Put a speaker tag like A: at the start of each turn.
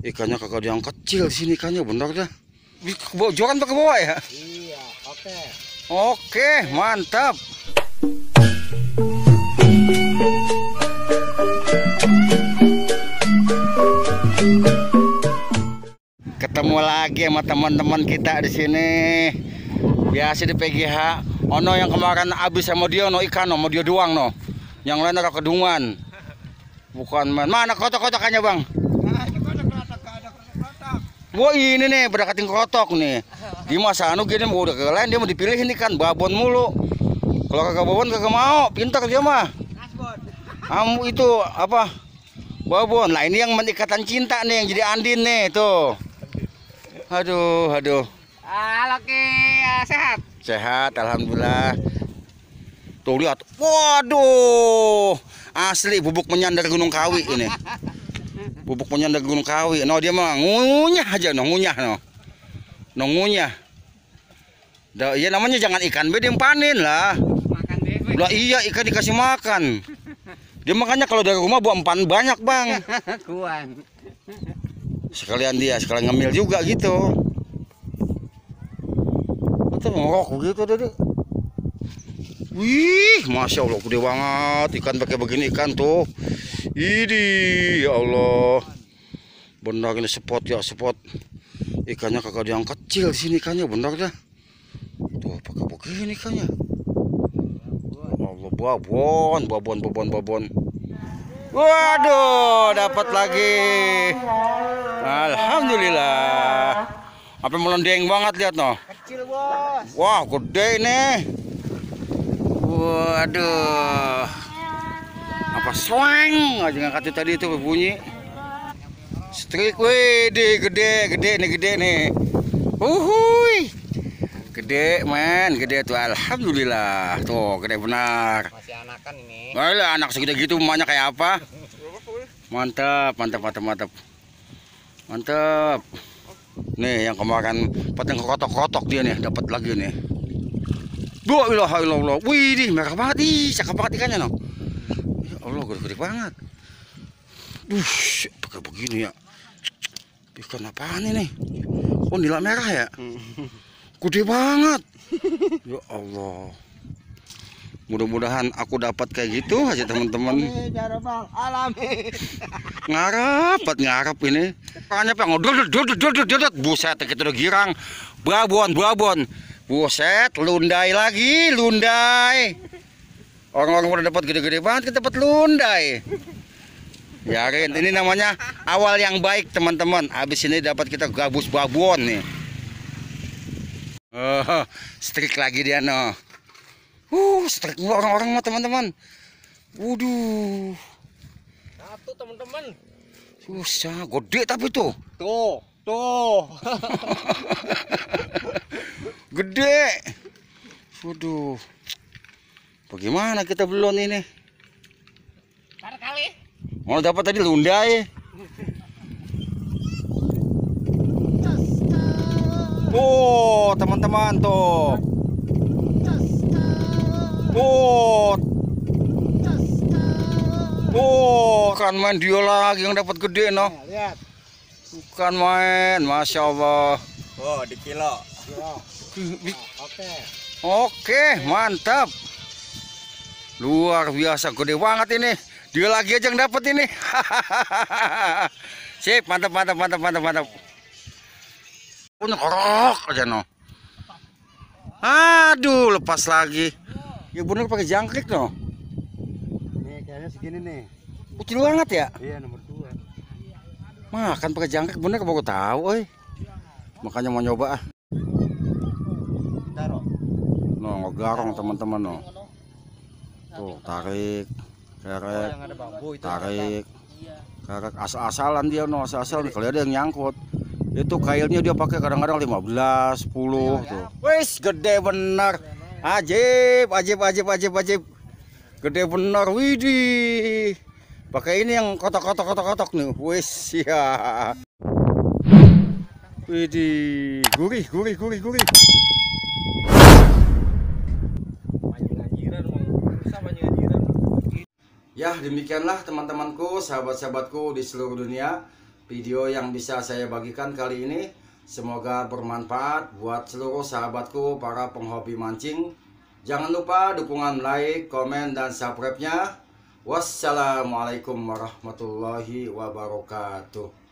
A: Ikannya kagak ada yang kecil di sini ikannya, bener dah. Joran ke bawah ya?
B: Iya, oke.
A: Oke, mantap. Ketemu lagi sama teman-teman kita di sini. Biasa di PGH. Ono yang kemarin habis sama dia no ikan no, sama dia doang no. Yang lain ada kedungan. Bukan main. Mana kotak-kotakannya, Bang? Wah, ini nih berdekatin kotok nih. Di masa anu gini mau udah ke lain dia mau dipilihin ikan babon mulu. Kalau kagak babon kagak mau, pintar dia mah. Kamu itu apa? Babon. Lah ini yang ikatan cinta nih yang jadi Andin nih tuh. Aduh.
B: Halo Ki, sehat?
A: Sehat, alhamdulillah. Tuh lihat. Waduh. Asli bubuk menyandar Gunung Kawi ini. Bubuk menyandar Gunung Kawi. No dia mah ngunyah aja no, ngunyah no. No ngunyah. Ya namanya jangan ikan beda yang panen lah.
B: Makan bebek.
A: Lah iya ikan dikasih makan. Dia makanya kalau dari rumah buat empan banyak, Bang.
B: Kuan.
A: Sekalian ngemil juga gitu. Itu ngorok gitu tadi. Wih, masya Allah gede banget ikan pakai begini ikan tuh. Ini ya Allah. Benar ini spot ya spot. Ikannya kagak ada yang kecil di sini ikannya benar dah. Tuh pakai begini ikannya. Allah babon. Waduh, dapat lagi. Alhamdulillah. Apa melendeng banget lihat no.
B: Kecil, Bos.
A: Wah, gede nih. Waduh. Apa swang aja ngangkat tadi itu bunyi. Strik wede gede nih. Uhuy. Gede men, gede tuh alhamdulillah. Tuh, gede benar.
B: Masih anakan ini.
A: Walah, anak segede gitu emaknya kayak apa? Mantap. Nih yang kemarin pateng kotok-kotok dia nih dapat lagi nih. La ilaha illallah. Wih, merah banget ih, cakep banget ikannya no. Ya Allah, gede banget. Pakai begini ya. Ikan apaan ini? Oh, nila merah ya? Gede banget. Ya Allah. Mudah-mudahan aku dapat kayak gitu aja teman-teman. Ngarep ini. Makanya pengen buset kita udah girang. Babon. Buset, lundai lagi. Orang-orang udah dapat gede-gede banget, kita dapat lundai. Yakin, ini namanya awal yang baik teman-teman. Habis ini dapat kita gabus babon nih. Strik lagi dia no. Strik orang-orang mah teman-teman. Waduh.
B: Satu teman-teman.
A: Susah, gede tapi tuh.
B: Tuh.
A: Gede. Waduh. Bagaimana kita belum ini?
B: Tar kali.
A: Mau dapat tadi lundai. Oh, teman-teman tuh. Kan main dia lagi yang dapat gede no.
B: Lihat.
A: Bukan main, masya Allah.
B: Oh, di kilo.
A: Oke, mantap. Luar biasa, gede banget ini. Dia lagi aja yang dapat ini. Sip, mantap. Orok aja no. Aduh, lepas lagi. Ya bener pakai jangkrik no.
B: Nih kayaknya segini nih.
A: Kecil banget ya.
B: Iya, nomor 2.
A: Makan pakai jangkrik bener baru tahu, makanya mau nyoba.
B: Taruh.
A: No, ngegarong teman-teman no. Tuh tarik, kerek,
B: Yang ada bambu itu.
A: tarik, kerek asal-asalan dia no, asal-asalan. Kalau ada yang nyangkut, itu kailnya dia pakai kadang-kadang 15, 10 tuh. Wis gede bener. Ajib. Gede bener, widih. Pakai ini yang kotak-kotak nih. Wis ya. Widih, gurih. Ya, demikianlah teman-temanku, sahabat-sahabatku di seluruh dunia. video yang bisa saya bagikan kali ini. Semoga bermanfaat buat seluruh sahabatku para penghobi mancing. Jangan lupa dukungan like, komen, dan subscribe-nya. Wassalamualaikum warahmatullahi wabarakatuh.